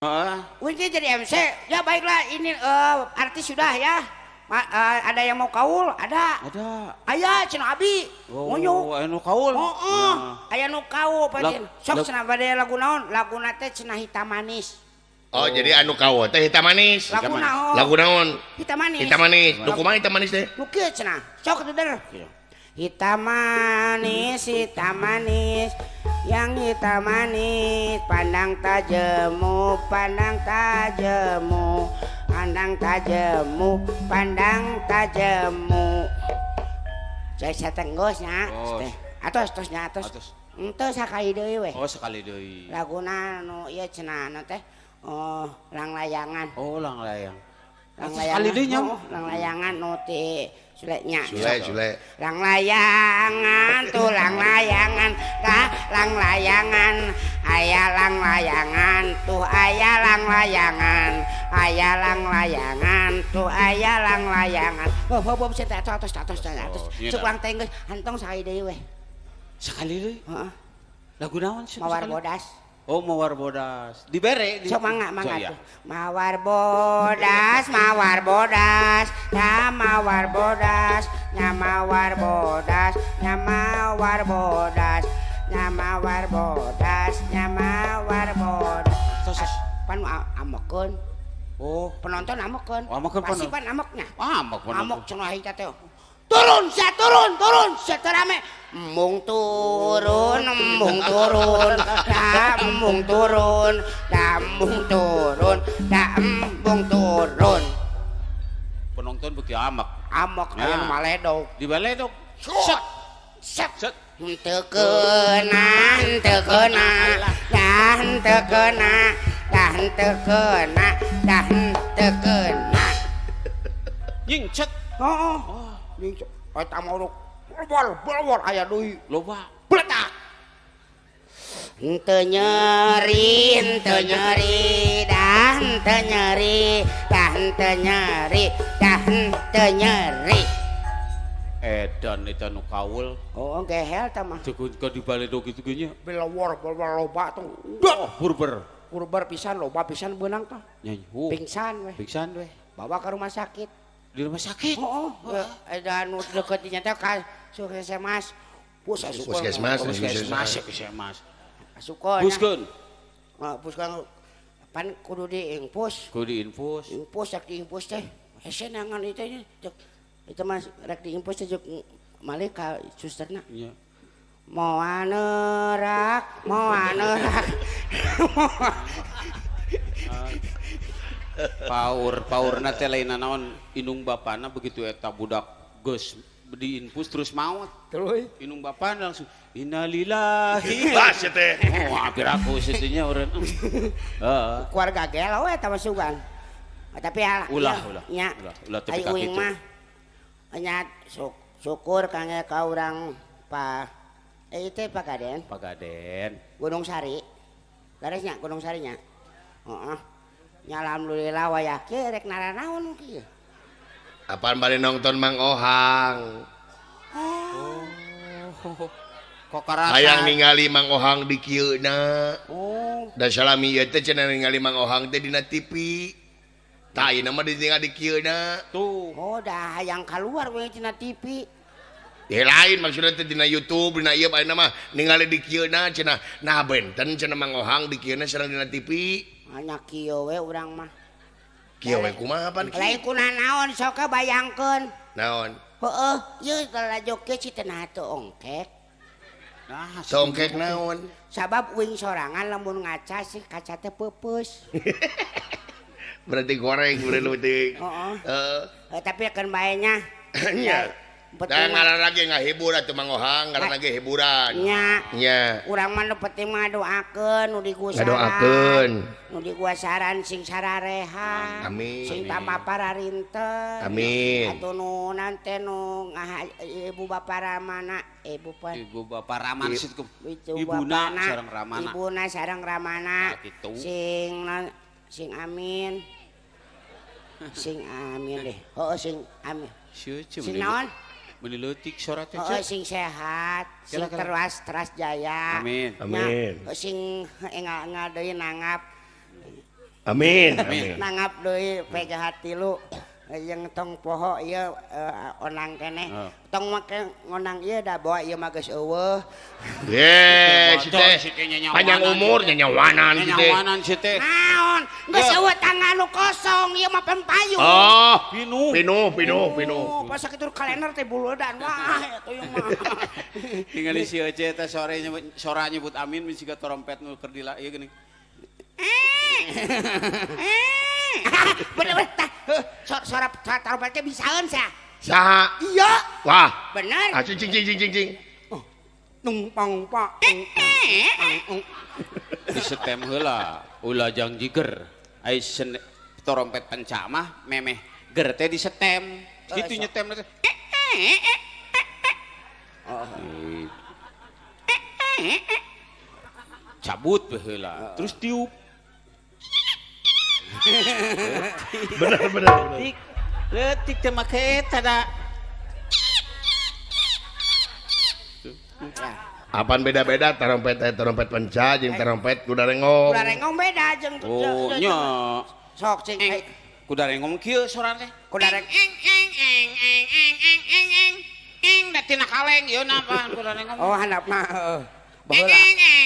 Uing jadi MC. Ya baiklah, ini artis sudah ya. Ada yang mau kaul? Ada. Ada. Aya cenah abi. Oh, Ngunyuk. aya nu kaul. Heeh. Aya nu kaul patin. Sok Lag- cenah bade lagu naon? Laguna teh cenah Hitam Manis. Oh, jadi anu kaul teh Hitam Manis. Lagu naon? Lagu naon? Hitam Manis. Hitam Manis. Nu kumaha Hitam Manis teh? Nu kieu cenah. Sok atuh der. Hitam manis, hitam manis, yang hitam manis, pandang tajemu, pandang tajemu, pandang tajemu, pandang tajemu. Saya satengos nya. Tos. Atos tos nya atos. Atos. Henteu sakali deui we. Oh, sekali deui. Laguna nu ieu cenah anu teh oh langlayangan. Oh, langlayang. Langlayangan. Sekali deui nya. Oh, langlayangan nu ti Sule nya. Sule, Sule. Langlayangan tulang layangan ka langlayangan aya langlayangan tuh aya langlayangan aya langlayangan tuh aya langlayangan. Oh, oh, oh, teh atos atos atos. Oh, iya Cuk dah. urang teh geus hantong sakali deui we. Sekali deui. Heeh. Lagu naon sih? Mawar sekali? Bodas. Oh, Mawar Bodas. Dibere di. Sok mangga mangga So, iya. tuh. Mawar bodas, mawar bodas, ya mawar bodas, ya mawar bodas, ya mawar bodas, ya mawar bodas, ya mawar bodas. Tos, tos. Pan amekeun, Oh, penonton amekeun. Oh, amekeun Pasti penonton. pan ameknya. Amek penonton. Amok cenah hita teh. Turun, sia turun, turun, sia teu rame. Embung turun, embung turun, da embung turun, da embung turun, da embung turun. Penonton beuki amek. Amok Ya. aya nu maledog. Di baledog. Set. Set. Set. Henteu keuna, henteu keuna, da henteu keuna, da henteu keuna, da henteu keuna. Nying cet. Heeh. Nying cet. Eta mah bol bol aya deui. Loba. Bletak. Henteu nyeri, henteu nyeri, dah henteu nyeri, dah henteu nyeri, dah henteu nyeri. Edan eta nu kaul. Oh, gehel tah mah. Teu ka di baledog kitu ge nya. Belawor, belawor loba tuh. Oh, burber. Kurbar pisan, loba pisan beunang tah. Nyanyi. Oh, Pingsan weh. Pingsan weh. Bawa ke rumah sakit. Di rumah sakit. Oh, ada nu deket dinya teh ka Puskesmas. Puskesmas. Puskesmas, puskesmas. Asukeun. Puskeun. Puskeun pan kudu diinfus. Kudu diinfus. Infus rek diinfus teh. Hese nangan itu nya. Cek itu mah rek diinfus teh cek malih ka susterna. Nya. Moal nerak, moal nerak. Paur, paurna teh lain naon indung bapana begitu eta budak geus diinfus terus maot. Terus Indung bapana langsung innalillahi. Bas ya teh. Oh, hampir aku situnya urang. Heeh. Keluarga gelo eta mah sugan. Tapi ala, Ulah, iya, ulah. nya. Ulah, ulah tepi Ai ka uing kitu. mah nya syukur kangge ka urang pa ieu Pak Gaden, Pagaden. Gunung Sari. Leresnya Gunung Sarinya. Heeh. Nya alhamdulillah wayah kieu rek naranaon kieu. Apaan bade nonton Mang Ohang? Oh. Kok karasa? Hayang ningali Mang Ohang di kieuna. Oh, Da salami ieu teh cenah ningali Mang Ohang teh dina TV. Tah ayeuna mah ditinggal di kieuna. Tuh. oh dah hayang keluar we tina TV. Ya lain maksudnya teh dina YouTube, dina ieu ayeuna mah ningali di kieuna cenah. Nah benten cenah Mang Ohang di kieuna sareng dina TV. Hanya kieu we urang mah. Kieu we kumaha pan kieu? Lain kuna naon sok bayangkeun. Naon? Heeh, ieu lalajo kieu si teh nah teu ongkek. Nah, Tongkek naon? Sabab uing sorangan lamun ngaca sih kaca teh peupeus. Berarti goreng udah leutik. Heeh. Heeh. Tapi akan bae nya. Nya. Penting Da mah- ngaran lagi ngahibur atuh Mang Ohang, ngaran lagi hiburan. Nya. Nya. Urang mah nu penting mah ngadoakeun nu di gusaran. Ngadoakeun. Nu di guasaran sing sarareha. Amin. Sing tambah pararinten. Amin. Atuh nu nante nu ibu bapa Ramana, ibu pan Ibu bapak Raman sih Ibu Ibuna bapana, sareng Ramana. Ibuna sareng Ramana. Nah, gitu. Sing sing amin. Sing amin deh. Oh, sing amin. Sing naon? Meuni leutik sora teh. Oh, sing sehat, sing Kela, kela. teras teras jaya. Amin. Amin. Nya, sing engal-engal deui nanggap. Amin. Amin. Nanggap deui PGH 3 jeung tong poho ieu onang keneh. Tong make ngonang ieu da bawa ieu mah geus eueuh. Ye, si teh panjang umur nyanyawanan si teh. Nyanyawanan si teh. Naon? Geus eueuh tangga nu kosong ieu mah pampayu. Oh, pinuh. Pinuh, pinuh, pinuh. Oh, pas sakitu kalender teh buludan wah eta ieu mah. Ningali si Ece teh sore nyebut sora nyebut amin siga trompet nu keur dila ieu geuning. Bener bener tah. Suara trompet teh bisaeun sia. Saha? Iya. Wah. Bener. Ah, cing cing cing cing cing. Numpang pak. Disetem heula ulah jang jiger. Ai trompet penca mah memeh ger teh disetem. Kitu nyetem teh. Cabut baheula. Terus tiup. Bener bener. Leutik. Leutik teh make eta da. Apaan beda-beda trompet teh trompet penca jeung trompet kuda rengong. Kuda rengong beda jeung oh nya. Sok cing kuda rengong kieu sorana teh. Kuda reng eng eng eng eng eng eng eng eng eng da tina kaleng ieu napa kuda rengong. Oh handapna heeh. Baheula. Eng eng